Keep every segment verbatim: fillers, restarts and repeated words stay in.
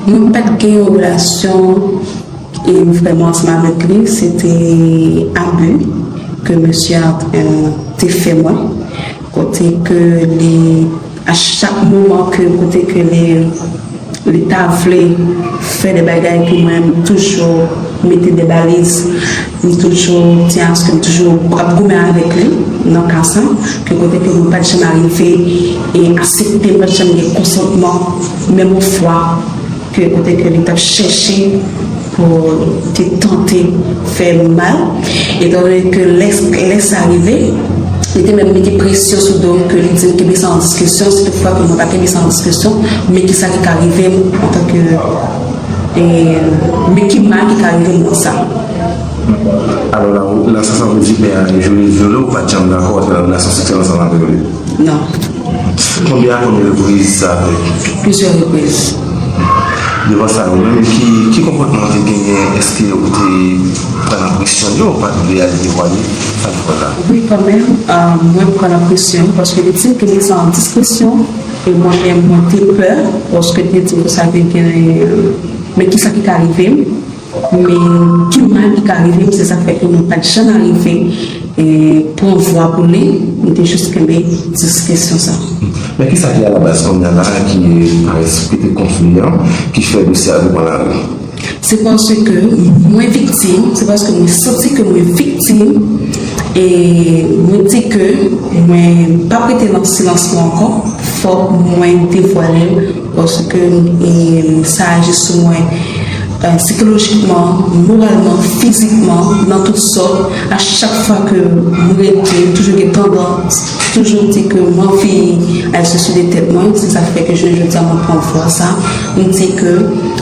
Mwen pa t gen yon relasyon e vrèman ansanm avèk li, se te abi ke mesye a, eh, te fè mwen, kote ke li, a chak moman ke, kote ke li, li ta vle fè de bagay pou mwen, m toujou mete de baliz, m toujou di aske m toujou ap goumen avèk li nan ka sa, ke kote ke mwen pa t janm arive e aksepte, m pa t janm gen konsantman, menm yon fwa ke kote ke li t ap chèche pou te tante fè m mal. Etan done ke lè, lè sa rive, li te menm mete presyon sou do m, ke li di m kenbe sa an diskresyon, si toutfwa ke mwen pa kenbe sa an diskresyon, men kisa ki ka rive m antanke, e, men ki mal ki ka rive m nan sa. Alò, la, la, sa, sa vle di pè a vyole, vyole w, pa t janm dakò avèk relasyon seksyèl ansanm avèk li? Non. Konbyen a konbyen repriz sa fèt? Plizyè repriz. Devan sa yo menm, ki, ki konpòtman w te genyen? Èske ou te pran nan presyon yo, ou pa t vle al devwale sa l fè la? Wi, kanmenm, ah, mwen pran nan presyon, paske li di m ke li sa an diskresyon, e mwen menm, mwen te pè, paske li te di m ke sa te gen, men kisa ki ka rive m. Men ki mal ki ka rive m, se sa k fè ke mwen pa t janm arive, e, pran vwa pou li, m te jis kenbe diskresyon sa. Men kisa ki alabaz kounye a la ki parèt ki te konfli an, ki fè dosye a te pran lari? Se paske mwen viktim, se paske mwen santi ke mwen viktim, e mwen di ke mwen p ap rete nan silans mwen ankò, fòk mwen devwale l, paske, e, sa aji sou mwen, e, sikolojikman, moralman, fizikman, nan tout sòt. A chak fwa ke mwen rete, m toujou gen tandans, toujou di ke m anvi al sou de tèt mwen. Se sa k fè ke jounen jodi a mwen pran vwa sa. M di ke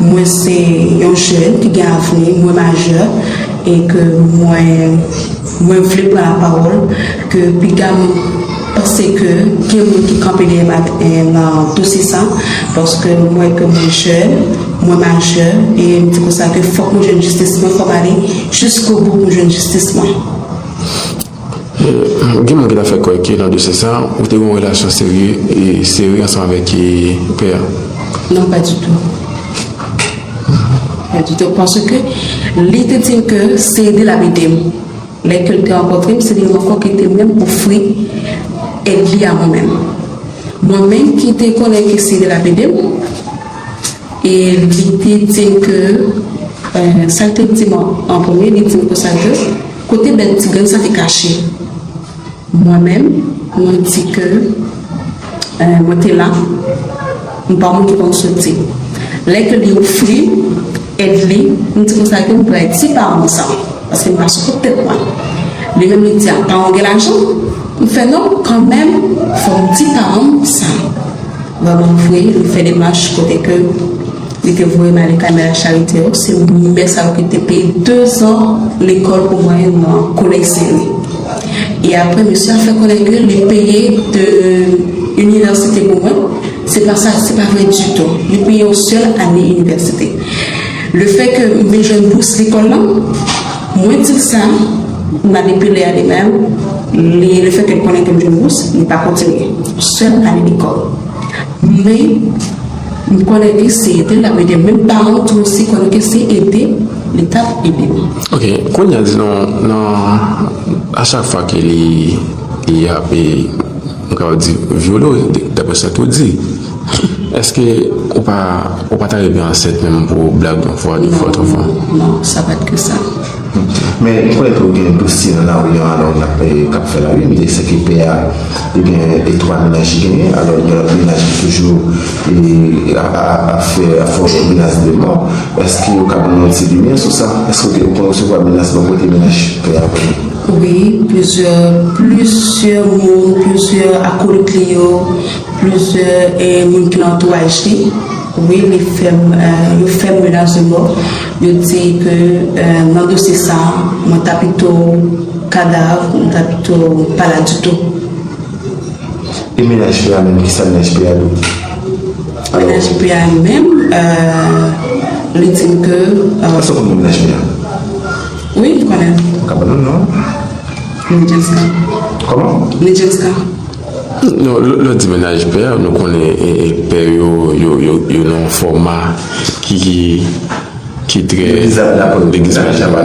mwen se yon jèn ki gen avni, mwen majè, e ke mwen, mwen vle pran lapawòl, ke piga m panse ke gen moun ki kanpe dèyè m ak, e, nan dosye sa, paske m wè ke mwen jèn, mwen majè, e m di konsa ke fòk mwen jwenn jistis mwen, fòk m ale jiskobou pou m jwenn jistis mwen. E, gen moun ki ta fè kwè ke nan dosye sa, ou te gen yon relasyon serye, e, sere ansanm avèk, e, pè a? Non, pas du tout. Pas du tout. Paske li te di m ke se ede l ap ede m. Lè ke l te rankontre m, se li menm ankò ki te menm ofri èd li a mwen menm. Mwen menm ki te konnen ke se ede l ap ede m, e li te di m ke, e, sa l te di m an, an premye, li di m konsa ke kote bèt ti grenn sa te kache. Mwen menm, mwen di ke, e, mwen te la, m pa yon moun ki konn soti. Lè ke li ofri èd li, m di konsa ke m pral di paran m sa, paske m pa sou kont tèt mwen. Li menm li di, a, paran w gen lajan? M fè non, kanmenm, fò m di paran m sa. Vrèman vre, li fè demach kote ke li te voye m ale kay Mè Lacharite yo. Se mè sa yo ki te peye dezan lekòl pou mwen nan Kolèj Sen Lwi. E apre, mesye a fè konnen ke li peye de inivèsite pou mwen. Se pa sa, se pa vre ditou. Li peye yon sèl ane inivèsite. Lefètke m vin jwenn bous lekòl la, mwen di l sa, manipile a li menm, li, lefètke l konnen ke m jwenn bous, li pa kontinye. Sèl ane lekòl. Men, m konnen ke se ede l ap ede m. Menm paran m tou osi konnen ke se ede li t ap ede m. Ok, kounye a, di nou, nan, a chak fwa ke li, li ap, e, m kapab di, vyole w, dapre sa ke w di, èske ou pa, ou pa ta rive ansent menm pou blag yon fwa, de fwa, twa fwa? Non, non, sa pa t ke sa. Men, m konnen tou gen dosye nan lari an, alò, n ap, e, k ap fè lari, men se ke pè a, li gen, e, twa mennaj li genyen, alò, gen lòt mennaj ki toujou, e, a, a, a, ap fè, ap fè menas de mò. Èske ou ka ban nou yon ti limyè sou sa? Èske ou te, ou konn resevwa menas bò kote mennaj pè a vre? Wi, plizyè, plizyè moun, plizyè akolit li yo, plizyè, e, moun ki nan antouraj li. Wi, li fè m, e, yo fè m menas de mò. Yo di ke, e, nan dosye sa, mwen ta pito kadav, mwen ta pito pa la ditou. E mennaj pè a menm, kisa mennaj pè a di w? Alò, mennaj pè a menm, e, li di m ke, e, èske w konn mennaj pè a? Wi, m konnen. Ou ka ban nou non? Nijenska. Kòman? Nijenska. Non, lè w di mennaj pè, nou konnen e, e, pè yo, yo, yo, yo nan yon fòma ki, ki, ki trè legliz la, legliz la,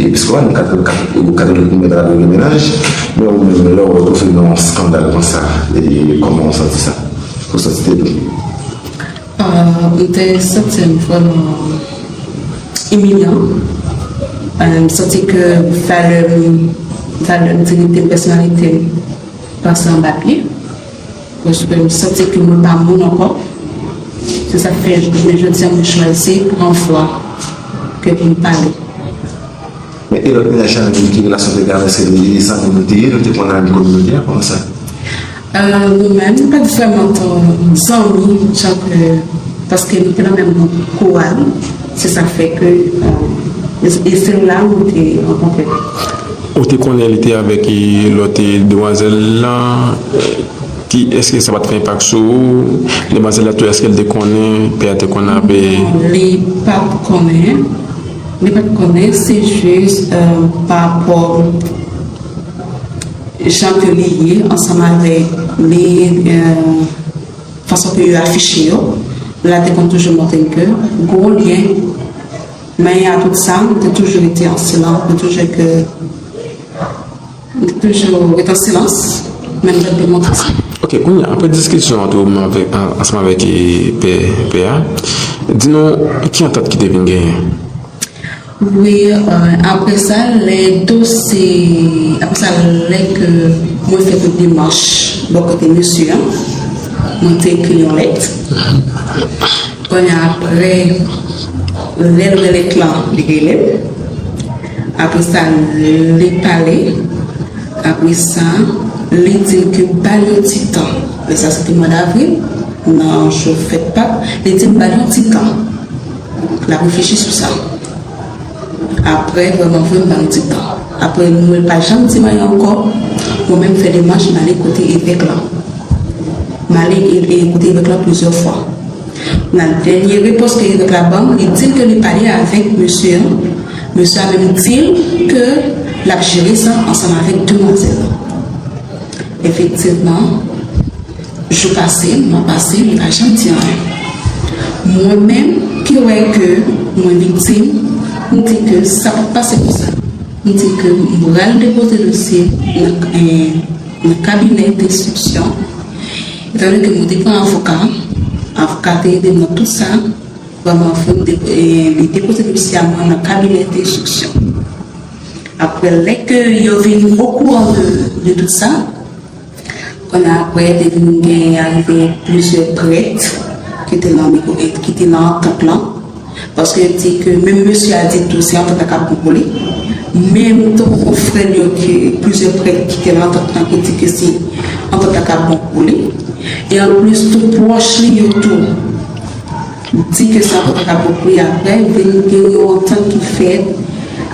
episkopal, nou katolik, katolik, nou mèt adore mennaj, men ou menm, lè w wè w twouve nan yon eskandal konsa, e kòman w santi sa? Ou santi te dou? M te santi m vrèman imilyan. M santi ke valè m, valè m, diyite m, pèsonalite m pase anba pye. Paske m santi ke mwen pa moun ankò. Se sa k fè jounen jodi a mwen chwazi pran vwa ke pou m pale. Men e lòt mennaj sa ki relasyon te gen avè se li, zanmi nou te ye, nou te konn al kominote a, kòman sa? Nou menm, nou pa t vrèman tan zanmi, jan ke, paske nou te nan menm koral, se sa k fè ke, e se la nou te rankontre. Ou te konnen li te avèk lòt demwazèl lan? Ki, èske sa pa t fè enpak sou ou? Demwazèl la tou, èske l te konnen, pè a te konnen avè? Li pa t konnen. Li pa t konnen, se jis pa rapò jan ke li ye ansanm avèk li, fason ke yo afiche yo. La te konn toujou montre m ke gwo lyen. Men a tout sa, m te toujou rete an silans, m te toujou ke M te toujou ret an silans, men m pat demontre sa. Ok, kounye a, apre diskisyon ant ou menm avèk, an, ansanm avèk e, pè, pè a, di nou ki antant ki te vin genyen? Wi, apre sa, lè dosye, apre sa, lè ke mwen fè tout demach bò kote mesye a, mwen te ekri yon lèt. Kounye a, apre, lè l rele klan, li rele m. Apre sa, li pale. Apre sa, li di m ke ba l yon ti tan. Lè sa se te mwa davril, nan jou fèt Pak. Li di m ba l yon ti tan. L ap reflechi sou sa. Apre, vrèman vre, m ba l yon ti tan. Apre, nou pa janm di m anyen ankò. Mwen menm, m fè demach, m ale kote evèk la. M ale e, e kote evèk la plizyè fwa. Nan dènye repons ke evèk la ban m, li di l ke li pale avèk mesye an. Mesye a menm di l ke l ap jere sa ansanm avèk demwazèl lan. Efektivman, jou pase, mwa pase, li pa janm di anyen. Mwen menm ki wè ke mwen viktim, m di ke sa p ap pase konsa. M di ke m pral depoze dosye nan, nan kabinè denstriksyon. Etandone ke mwen te pran avoka, avoka te ede m nan tout sa, vrèman vre, m te, e, li depoze dosye a mwen nan kabinè denstriksyon. Apre, lè ke yo vin okouran de, de tout sa, kounye a apre, te vin gen arive plizyè prèt ki te nan, ki te nan antant lan. Paske yo di ke menm mesye a di tou se antant la k ap bon pou li. Menm tou konfrè l yo ki plizyè prèt ki te nan antant lan ki di ke se antant la k ap bon pou li. E anplis tou pwòch li yo tou di ke se antant la k ap bon pou li. Apre vin gen yon antant ki fèt.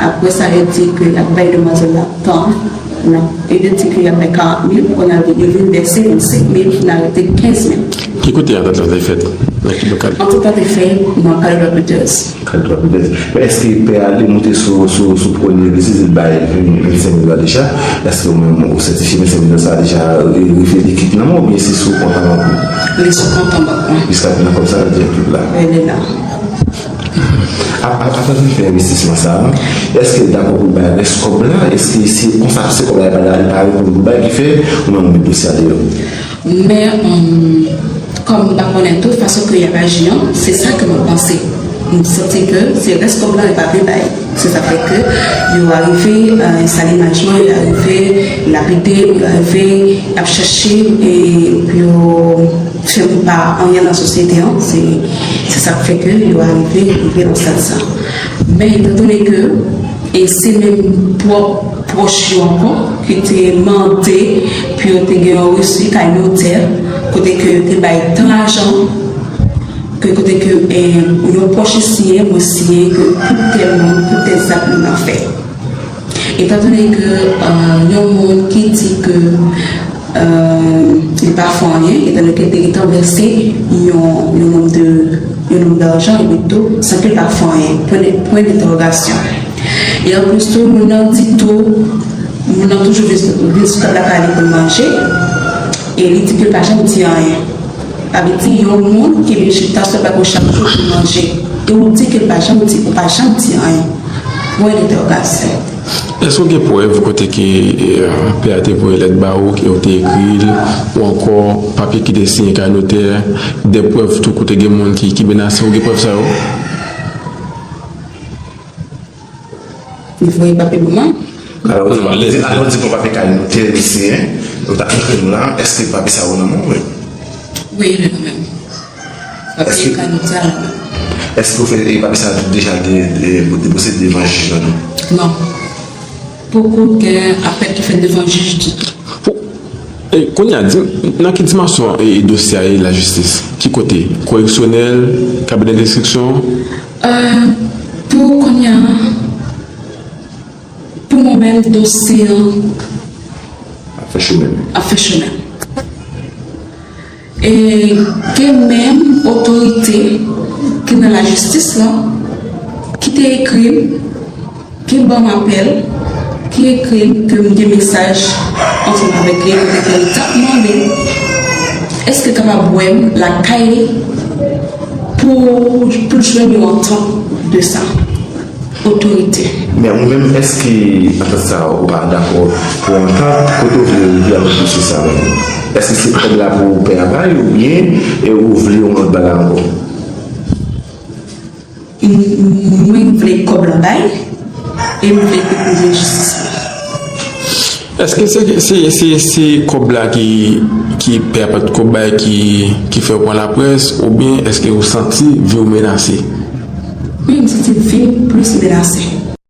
Apre sa yo di ke y ap bay demwazèl la tan. Non. E yo di ke y ap bay karant mil, kounye a yo vin vèse vennsenk mil, fin arete kenz mil. Ki kote antant lan te fèt? Nan ki lokal? Antant lan te fèt nan Kaliwa Peters. Kaliwa Peters. Men èske pè a li moute sou, sou, sou premye li sezi l bay vennsenk mil la deja? Èske ou menm ou sètifye vennsenk mil sa deja rive li kit nan men w oubyen se sou kont an bank ou? Li sou kont an bank mwen. Jiskaprezan kòb sa rete tout la? Wi, li la. Avan nou fè envestisman sa a, èske l dakò pou l bay rès kòb la? Èske se konsa se kòb la li pa li pa reponn pou l bay ki fè ou menm ou met dosye a deyò? Men kòm m pa konnen tou fason ke y ap aji an, se sa ke mwen panse. M santi ke se rès kòb la li pa vle bay. Se sa fè ke yo arive sal imaj mwen, yo arive lapide m, yo arive ap chache pou yo fè m pa anyen nan sosyete an, se, se sa k fè ke yo arive, rive nan stad sa. Men, etandone ke, e se menm pwòp pwòch yo ankò ki te mande pou yo te gen yon resi kay notè, kote ke yo te bay tan lajan, ke kote ke, e, yon pwòch siyen, mwen siyen ke pou tèl moun, pou tèl zak moun nan fè. Etandone ke yon moun ki di ke li pa fè anyen, etandone ke li te gentan vèse yon, yon nonm de, yon nonm dajan, epi tou, san ke l pa fè anyen, pwen de, pwen dentèwogasyon. E anplis tou, moun nan di tou, moun nan toujou vin, vin sou tab la kay li pou l manje. E li di ke l pa janm di anyen. Sa vle di, yon moun ki vin chita sou bak ou chak jou pou manje, e ou di ke l pa janm di, ou pa janm di anyen. Pwen dentèwogasyon. Èske w gen prèv kote ke, eh, pè a te voye lèt ba ou, ke w te ekri l, ou ankò papye ki te siyen kay notè, de prèv tou kote gen moun ki, ki menase w, gen prèv sa yo? Li voye papye ban mwen. Alò, ou di, alò, ou di pou papye kay notè li siyen, ou ta montre m la, èske papye sa yo nan men w? Wi, li nan men m. Papye kay notè a nan men m. Èske ou fè, e, papye sa a deja de, de, depoze devan jij la, non? Non. Poko gen apèl ki fèt devan jij ditou. Pou, e, kounye a, di m, nan ki dimansyon, e, e dosye a ye lajistis? Ki kote? Koreksyonèl, kabinè denstriksyon? Euh, pou kounye a, pou mwen menm, dosye an ap fè chimen. Ap fè chimen. E gen menm otorite ki nan lajistis lan ki te ekri m, ki ban m apèl, ki ekri m ke m gen mesaj ansanm avèk li, kote ke l t ap mande èske l kapab wè m lakay li pou, pou l jwenn yon antant de sa. Otorite. Men ou menm, èske antant sa a ou pa dakò pou antant, kote ou vle rive avèk dosye sa a menm? Èske se kòb la pou pè a bay oubyen, e, ou vle yon lòt bagay ankò? M, m, mwen vle kòb la bay e m vle ke pou jwenn jistis la. Èske se, se, se, se kòb la ki, ki pè a pa t ko bay ki, ki fè w pran laprès, oubyen èske ou santi vi w menase? Wi, m santi vi m plis menase.